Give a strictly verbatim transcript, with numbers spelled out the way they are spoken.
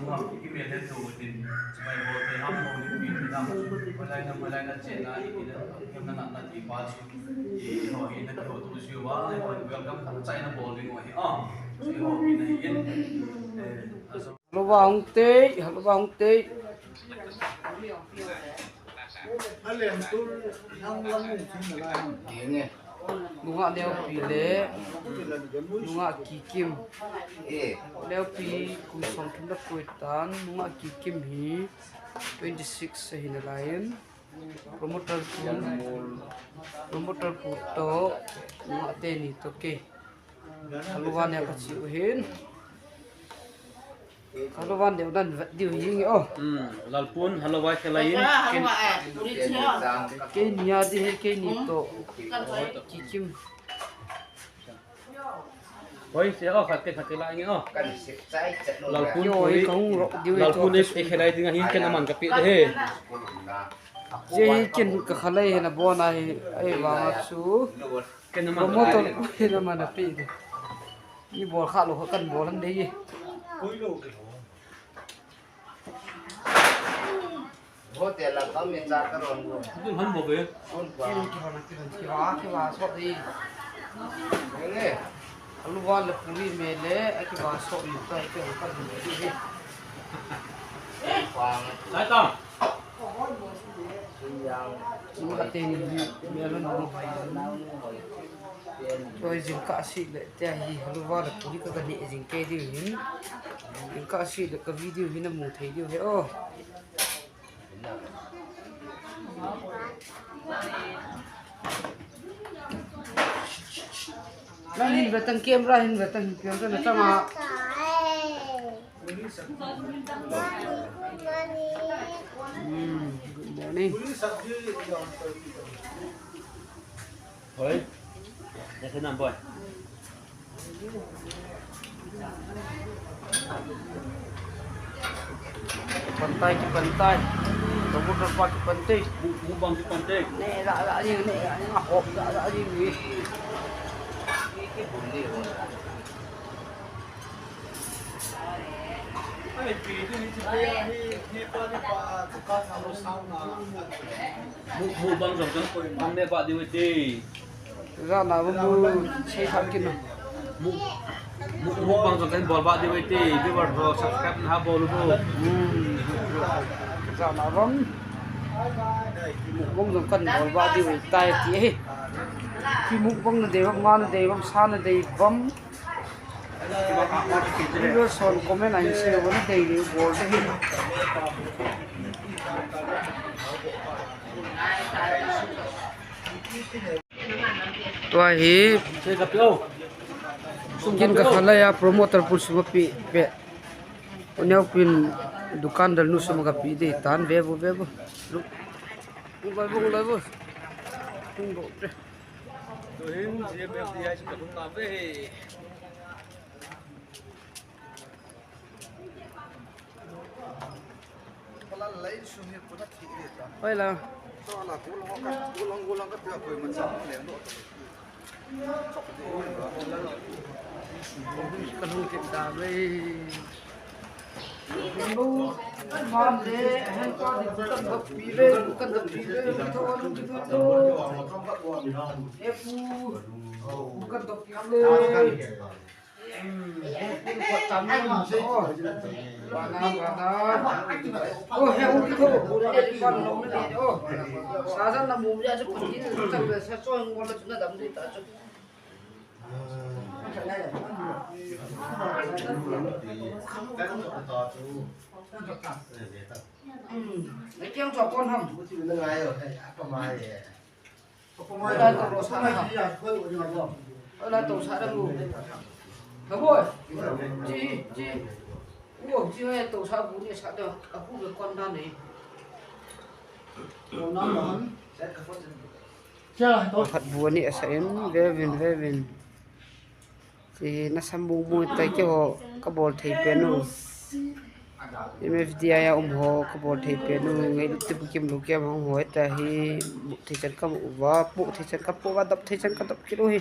Ham, i kimel le tu tin, chibai bol te ham, ho ni pi te ham, malai na, malai na chen na, i, i na, i na na na ti pa chu, i, i ho, i na ki ho tu chu wa, i ho, welcome, ka chai na bol ding ho hi, ah, chu i ho, i na i in, eh, aso. Haluva hung tei, haluva hung tei. Nungah Leopi le Nungah Kikim. Leopi kum som thum le koi tan, Nungah Kikim hi twenty six ahi nalai in. Promoter pu, promoter pu to, Nungah teni to kei. Haluva ne ka chi u hin. Haluva ne u dan vet diu hi nge o. Hmm, Lalpun, haluva khelai in. Ken, kei ni a di he, kei ni to. Kikim. Hoi, se o, khat ke, khat ke lai nge o. Lalpun, hoi, Lalpun e, e khelai ding a hin ken aman ka pe de he. Che hi ken ka khalai he na bona hi, ai vanga chu. Promoter pu hi na mana pi de. Ni bol kha lo kan bol han de ye. Hotel la kam me cha ka ron go. Dun han bo be. Kun pa. Ki va, ki va, ki va so de. Nge. Haluva le puri me le, a ki va so ni ta ke ho kan de ye. Pa. Sai ta. Chua teni hi, mi alhon hung hoi. Chua jingkah seh le, tia hi haluva le puri ka, ka neh jing kei diu hin. Jingkah seh le ka video hi na mu thei diu hi o. Nang hin ve tang, camera hin ve tang, camera na chang a. Hmm, good morning. Oi. Yes, number. Pantai, kipantai. Promoter pa kipantai. Mu, mukbang kipantai. Ne, la, la, ni, ne, la, ni, hop, la, la, ni, ni. Mu, mukbang jong jong, bang ne ba diu ti. Jana bang bu sei khat kin. Mu, mu, mukbang jong kan bol ba diu ti. Viewer ho subscribe na bol u. Hmm. Jana bang. Mukbang jong kan bol ba diu tai ti. Ki mukbang na dei bam, nga na dei bam, sa na dei bam. Viewers hon comment a hin sei uvin, daily bol te hi. Tua hi. Kin ka khalai a promoter pu sum a pi pe. U Neopin dukan dal nu sum ka pi de tan ve vo ve vo. Lu. Lu bai vo, lu bai vo. Lu bai vo. Tuhin, G M F D I chu ka lhung na ve. Hoila. Ka lhung kit ta ve. Lai to lo sa na. Lai to sa da bu. Ka bo. Ji, ji. Wo, ji hai to sa bu ni sa da. Ka bu ke kon da ni. Kon na ma han. Cha, to. Khat bu ni sa in, ve vin, ve vin. Chi na sam bu mu tai ke ho ka bol thei pe nu. M F D I a um ho ka bol thei pe nu. Ngai ti bu kim lu ke ma ho ta hi. Mu thei chan ka mu va, mu thei chan ka mu va, dap thei chan ka dap ki lu hi.